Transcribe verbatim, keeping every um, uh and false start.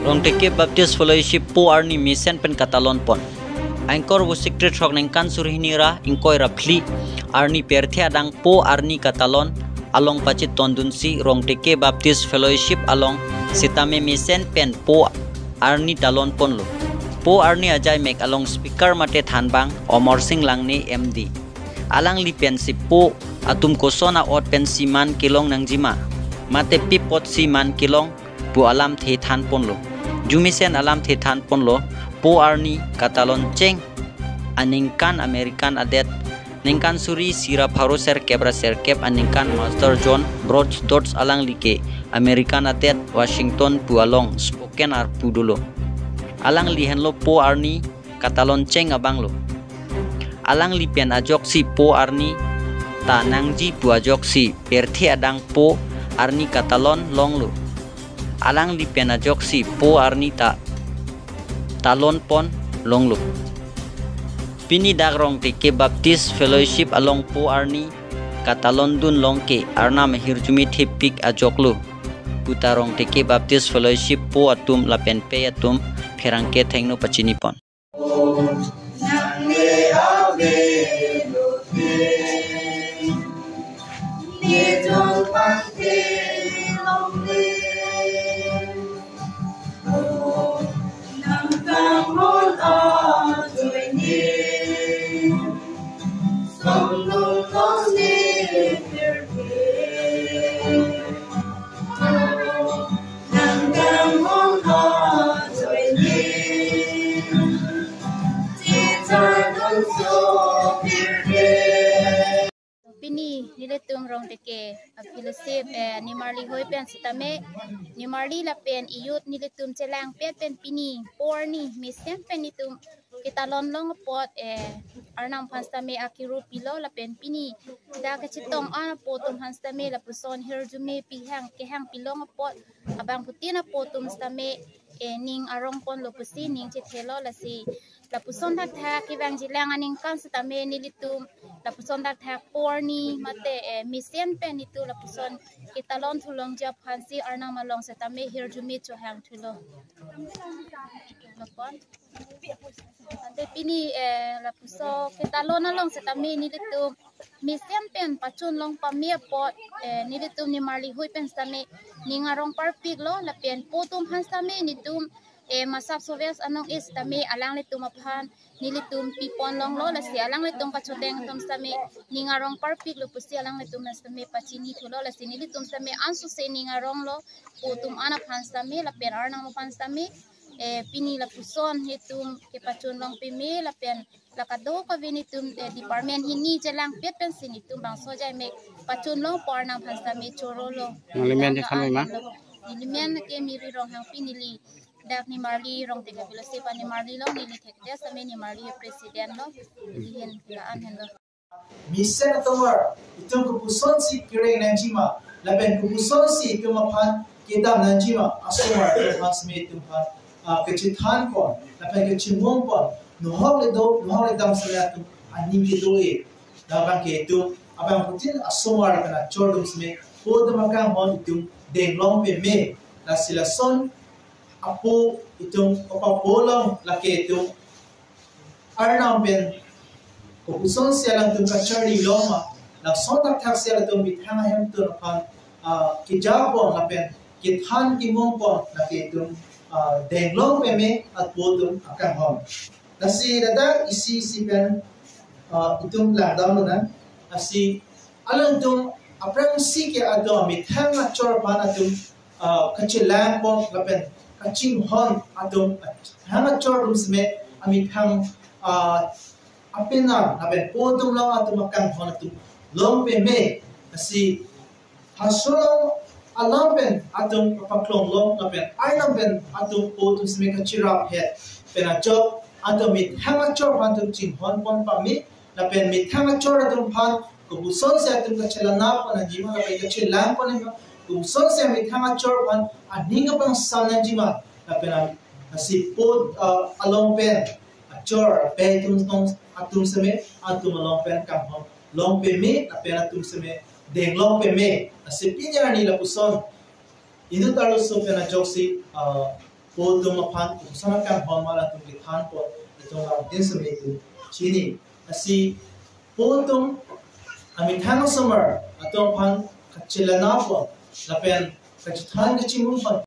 Rongteke Baptist Fellowship po arni mesen pen katalon pon. Ingkoi ra Vosik throk ningkan suri hini ra ingkoi ra phli arni pirthe adang po arni katalon along pachetondunsi Rongteke Baptist Fellowship along sitame mesen pen po arni talon ponlo. Po arni ajai mek along speaker mate thanbang Omor Sing Langne M D. Alangli pensi po atum koson a-ot pensi man kelong nangjima, mate pi apotsi man kelong pu alamthe than ponlo. Arjumesen alamthe than ponlo, po arni katalon cheng aningkan American adet, ningkan suri isi ra pharo serkep ra serkep aningkan Master John Broadus Dodge alangli ke American adet Washington pu along Spokane arpu dolo. Alangli henlo po arni katalon cheng abanglo. Alangli pen ajoksi po arni ta nangji pu ajoksi pirthe adang po arni katalon longlo. Alangli pen ajoksi po arni ta talon pon longlo. Pini dak Rongteke Baptist Fellowship along po arni katalon dun long ke Arnam ahirjume thepik ajoklo puta Rongteke Baptist Fellowship po atum lapen pei atum pherangke thengno pachini pon. Pini nelitum Rongteke a-fellowship, eh, nimarli hoi pen sitame, nimarli lapen iyut nelitum chelangpet pen pini po arni mesen pen nelitum ketalon long apot, eh, Arnam aphan sitame akiru pilo lapen pini dak kachetong an apo atum aphan sitame lapuson hirjume pihang kehang pilong apot abangphutin apo atum sitame, eh, ning arong ponlo pusi ning chethelo, lasi lapuson thakthak kevangjilang aningkan sitame nelitum lapuson thakthak po arni mate, eh, mesen pen nelitum lapuson ketalon thu longji aphansi Arnam along sitame hirjume chohang thulo. Lapon. Ante pini, eh, lapuson ketalon along sitame nelitum mesen pen pachun long pame apot, eh, nelitum nimarli hoi pen sitame ning arong parpiklo lapen po atum aphan sitame nelitum, eh, Masap Soves anong-e sitame alanglitum aphan nelitum pipon longlo, lasi alanglitum kachoteng atum sitame ning arong parpiklo pusi alanglitum sitame pachini thulo, lasi nelitum sitame ansose ning aronglo po atum an aphan sitame lapen Arnam aphan sitame, eh, pini lapuson nelitum kepachun long pame lapen la kadokave nelitum, eh, department hini chelangpet pensi nelitum bangso ajai mek pachun long apot Arnam aphan sitame chorolo. Nangli men je khan ma? Neli men ke Miri Ronghangpi, neli dak nimarli Rongteke a-fellowship a-nimarli long, neli thekte sitame nimarli president lo, neli hin la-an henlo. Mesen atomar, itum kopusonsi kereng nangjima, lapen kopusonsi itum aphan kedam nangjima, asomar atum aphan sitame itum aphan, ah, kachethan pon, lapen kachimung pon, nohok le do, nohok le dam sitame atum aning kedo-e. Labang ke itum, abangphutin asomar lapen achor atum sitame, po atum akanghon itum denglong pame, lasi lason apo itum, opa po along lake itum Arnam pen kopusonsi alangtum kacharli long ma, lason thakthak si alangtum methang ahemtun aphan, ah, kejapon lapen kethan kemung pon lake itum, ah, denglong pame apo atum akanghon. Lasi ladak isi isi pen, ah, itum langdam nang, lasi alangtum aphrangsi ke atum amethang achor aphan atum, ah, kachelang pon lapen kachinghon atum, methang achor atum sitame amethang, ah, apenang lapen po atum along atum akanghon atum long pame, lasi haso along alam pen atum kapaklong long lapen alam pen atum po atum sitame kachirap het pen ajok atum methang achor aphan atum chinghon pon pame, lapen methang achor atum aphan kopusonsi atum kachelang pon nangjima, lapen kachelang pon nangjima, kopusonsi methang achor aphan aning kapangsam nangjima, lapen am-, lasi po, ah, along pen achor pei atum tong atum sitame atum along pen kanghon long pame, lapen atum sitame denglong pame, lasi pini arni lapuson inut arloso pen ajoksi, ah, po atum aphan koson akanghon ma latum kethanpon, itum abang din seme itum chini. Lasi po atum amethang asomar atum aphan kachelanapon lapen kachethan kachimung aphan